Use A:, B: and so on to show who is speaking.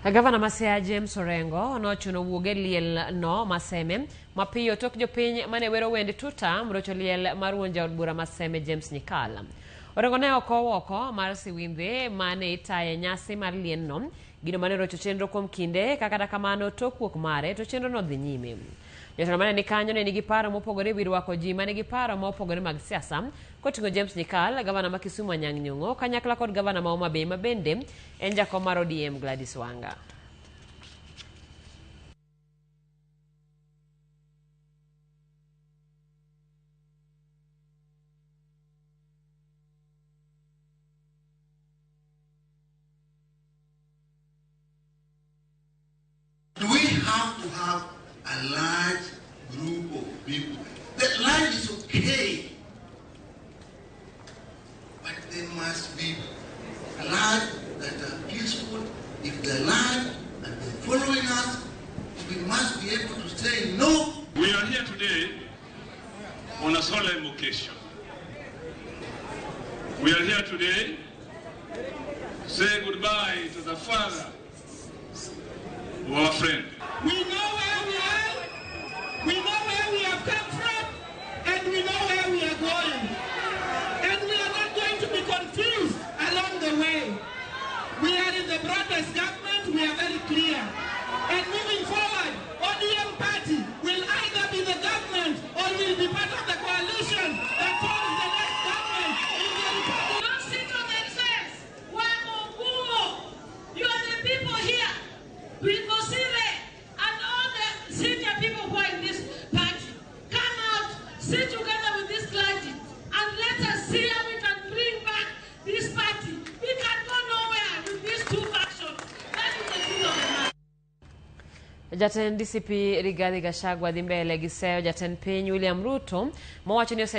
A: Gavana ma Siaya James Orengo nochuno wuog e liel no ma Seme mapiyo tok jopiny mane wero wend tutam rocho liel mar wuon jaod bura ma Seme James Nyikal. Orengo ne ok owoko mar siwindhe mane itaye nyasi mar lienno, gino mane orocho chenro kuom kinde ka kata kamano tok wuok mare to chenro no dhi nyime. Jotelo mane ni kanyo ne nigi paro mopogore ewi rwako ji mane nigi paro ma opogore mag siasa koting'o James Nyikal, gavana ma Kisumu Anyang' Nyong'o kanyakla kod gavana ma Homa Bay ma bende en jakom mar ODM Gladys Wanga.
B: Do we have to have a large group of people? The large is okay, but they must be large that are peaceful. If they're large and they're following us, we must be able to say no.
C: We are here today on a solemn occasion. We are here today to say goodbye to the father of our friend.
D: We know where we are, we know where we have come from, and we know where we are going. And we are not going to be confused along the way. We are in the broadest government, we are very clear. And moving forward, ODM party will either be the government or will be part of the coalition that forms the next government in the Republic.
E: Don't sit on themselves. Wako You are the people here. With Bosire and all the senior people who are in this party. Come out, sit together with this clergy, and let us see how we can bring back this party. We can go nowhere with these two factions. That is the truth of the matter.
A: Jatend DCP Rigathi Gachagua dhi mbele gi seyo jatend piny William Ruto mowacho ni ose